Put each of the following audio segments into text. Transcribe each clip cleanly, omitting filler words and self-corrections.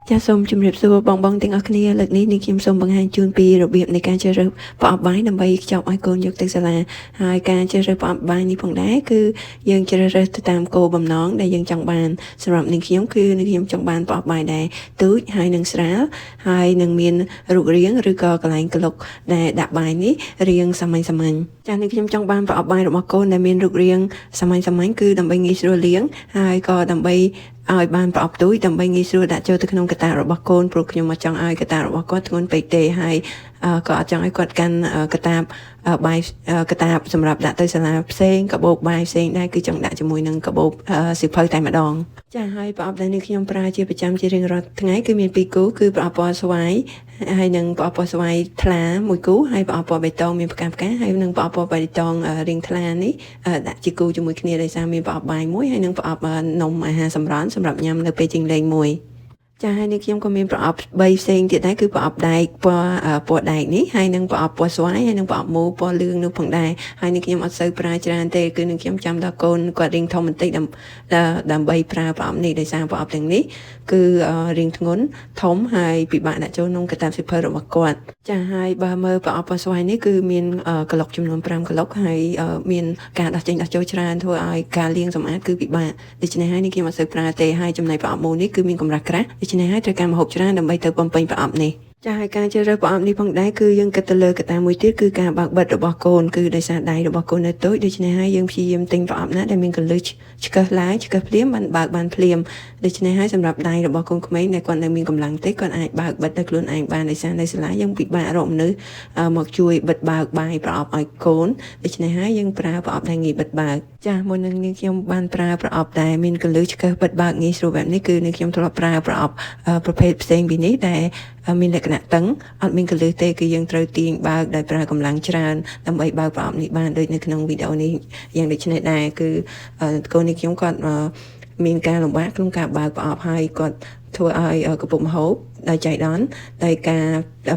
ចាសសូមជម្រាបសួរបងបងទាំងអស់គ្នាលើកនេះនាងខ្ញុំសូមបង្ហាញជូនពីរបៀបនៃការជ្រើសរើសប្រអប់បាយដើម្បីខ្ចប់ឲ្យកូនយកទៅសាលាហើយការជ្រើសរើសប្រអប់បាយនេះផងដែរគឺយើងជ្រើសរើសទៅតាមគោលបំណងដែលយើងចង់បានសម្រាប់នាងខ្ញុំគឺនាងខ្ញុំចង់បានប្រអប់បាយដែលទូចហើយនឹងស្រាលហើយនឹងមានរូបរាងឬក៏កន្លែងក្លុកដែលដាក់បាយនេះរាងសាមញ្ញសាមញ្ញចាសនាងខ្ញុំចង់បានប្រអប់បាយរបស់កូនដែលមានរូបរាងសាមញ្ញសាមញ្ញគឺដើម្បីងាយស្រួលលាងហើយក៏ដើម្បីឲ្យបានប្រអប់ទូចដើម្បីងាយស្រួលដាក់ចូលទៅក្នុងកតារបស់កូនព្រោះខ្ញុំអត់ចង់ឲ្យកតារបស់គាត់ធ្ងន់ពេកទេហើយក៏អត់ចង់ឲ្យគាត់កាន់កតាបបាយកតាបសម្រាប់ដាក់ទៅសាលាផ្សេងកាបូបបាយផ្សេងដែរគឺចង់ដាក់ជាមួយនឹងកាបូបសៀវភៅតែម្ដងចាហើយប្រអប់ដែលនេះខ្ញុំប្រើជាប្រចាំជារៀងរាល់ថ្ងៃគឺមានពីរគូគឺប្រអប់ពណ៌ស្វាយហើយនិងប្រអប់ពណ៌ស្វាយថ្លាមួយគូហើយប្រអប់ពណ៌បៃតងមានផ្កាផ្កាហើយនិងប្រអប់ពណ៌បៃតងរាងថ្លានេះដាក់ជាគូជាមួយគ្នាដោយសារមានប្រអប់បាយមួយហើយនិងប្រអប់នំអាហារសម្រន់សម្រាប់ញ៉ាំនៅពេលជិះលេងមួយចាហើយនេះខ្ញុំក៏មានប្រអប់3ផ្សេងទៀតដែរគឺប្រអប់ដែកពណ៌ពណ៌ដែកនេះហើយនិងប្រអប់ពណ៌ស្វាយហើយនិងប្រអប់មូលពណ៌លឿងនោះផងដែរហើយនេះខ្ញុំអត់សូវប្រើច្រើនទេគឺនឹងខ្ញុំចាំដល់កូនគាត់រៀងធំបន្តិចដើម្បីប្រើប្រអប់នេះដោយសារប្រអប់ទាំងនេះគឺរៀងធ្ងន់ធំហើយពិបាកដាក់ចូលក្នុងកាតាបសៀវភៅរបស់គាត់ចាហើយបើមើលប្រអប់ពណ៌ស្វាយនេះគឺមានក្លុកចំនួន5ក្លុកហើយមានការដោះចេញដោះចូលច្រើនធ្វើឲ្យការលាងសម្អាតគឺពិបាកដូច្នេះហើយនេះខ្ញុំអត់សូវប្រើទេហើយចំណែកប្រអប់មូលនេះគឺមានកម្រាស់ក្រាស់ដូច្នេះហើយត្រូវការម្ហូបច្រើនដើម្បីទៅបំពេញប្រអប់នេះចាហើយការជ្រើសរើសប្រអប់នេះផងដែរគឺយើងគិតទៅលើកត្តាមួយទៀតគឺការបើកបិទរបស់កូនគឺដោយសារដៃរបស់កូននៅតូចដូច្នេះហើយយើងព្យាយាមទិញប្រអប់ណាដែលមានកលឹះឆ្កឹះឡាយឆ្កឹះភ្លាមបានបើកបានភ្លាមដូច្នេះហើយសម្រាប់ដៃរបស់កូនក្មេងដែលគាត់នៅមានកម្លាំងតិចគាត់អាចបើកបិទដោយខ្លួនឯងបានដោយសារនៅសាលាយើងពិបាករកមនុស្សមកជួយបិទបើកបាយប្រអប់ឲ្យកូនដូច្នេះហើយយើងប្រើប្រអប់ដែលងាយបិទបើកចាមុននឹងនាងខ្ញុំបានប្រើប្រអប់ដែលមានកលឹះឆ្កឹះបិទបើកងាយស្រួលបែបនេះគឺនាងខ្ញុំធ្លាប់ប្រើប្រអប់ប្រភេទផ្សេងពីនេះដែលមានលក្ខណៈតឹងអត់មានកលឹះទេគឺយើងត្រូវទាញបើកដោយប្រើកម្លាំងច្រើនដើម្បីបើកប្រអប់នេះបានដូចនៅក្នុងវីដេអូនេះយ៉ាងដូចនេះដែរគឺកូននេះខ្ញុំគាត់មានការលំបាកក្នុងការបើកប្រអប់ហើយគាត់ធ្វើឲ្យកំពុកម្ហូបដោយចៃដន្យដោយការ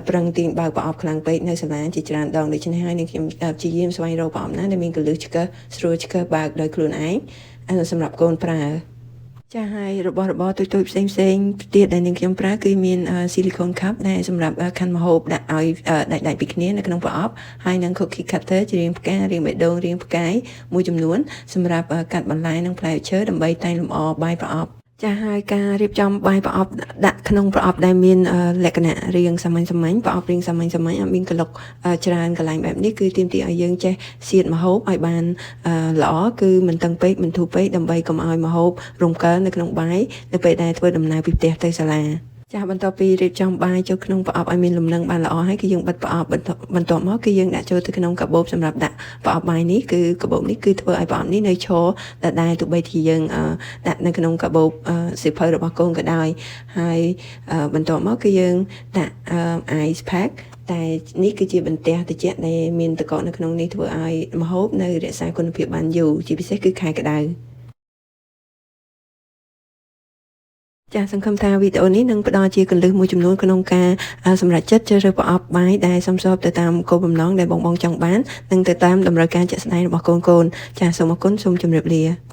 ប្រឹងទាញបើកប្រអប់ខ្លាំងពេកនៅសាលាជាច្រើនដងដូច្នេះហើយនឹងខ្ញុំព្យាយាមស្វែងរកប្រអប់ណាដែលមានកលឹះឆ្កឹះស្រួលឆ្កឹះបើកដោយខ្លួនឯងសម្រាប់កូនប្រើចាហើយរបស់របរតូចៗផ្សេងផ្សេងទៀតដែលនាងខ្ញុំប្រើគឺមាន silicone cup ដែលសម្រាប់ខាន់ម្ហូបដាក់ឲ្យដាច់ដាច់ពីគ្នានៅក្នុងប្រអប់ហើយនិង cookie cutter ជារាងផ្ការាងបេះដូងរាងផ្កាយមួយចំនួនសម្រាប់កាត់បន្លែនិងផ្លែឈើដើម្បីតែងលម្អបាយប្រអប់ចាហើយការរៀបចំបាយប្រអប់ដាក់ក្នុងប្រអប់ដែលមានលក្ខណៈរាងសាមញ្ញសាមញ្ញប្រអប់រាងសាមញ្ញសាមញ្ញអត់មានក្លុកច្រើនកន្លែងបែបនេះគឺទាមទារឲ្យយើងចេះសៀតម្ហូបឲ្យបានល្អគឺមិនតឹងពេកមិនធូរពេកដើម្បីកុំឲ្យម្ហូបរំកើនៅក្នុងបាយនៅពេលដែលធ្វើដំណើរពីផ្ទះទៅសាលាចាស់បន្ទាប់ពីរៀបចំបាយចូលក្នុងប្រអប់ឲ្យមានលំនឹងបានល្អហើយគឺយើងបិទប្រអប់បន្ទាប់មកគឺយើងដាក់ចូលទៅក្នុងកាបូបសម្រាប់ដាក់ប្រអប់បាយនេះគឺកាបូបនេះគឺធ្វើឲ្យប្រអប់នេះនៅឈរដដែលទោះបីជាយើងដាក់នៅក្នុងកាបូបសៀវភៅរបស់កូនក៏ដោយហើយបន្ទាប់មកគឺយើងដាក់ ice pack តែនេះគឺជាបន្ទះត្រជាក់ដែលមានទឹកកកនៅក្នុងនេះធ្វើឲ្យម្ហូបនៅរក្សាគុណភាពបានយូរជាពិសេសគឺខែក្តៅចាសសង្ឃឹមថាវីដេអូនេះនឹងផ្ដល់ជាគន្លឹះមួយចំនួនក្នុងការសម្រេចចិត្តជ្រើសរើសប្រអប់បាយដែលសមស្របទៅតាមគោលបំណងដែលបងៗចង់បាននិងទៅតាមតម្រូវការជាក់ស្ដែងរបស់កូនៗចាសសូមអរគុណសូមជម្រាបលា។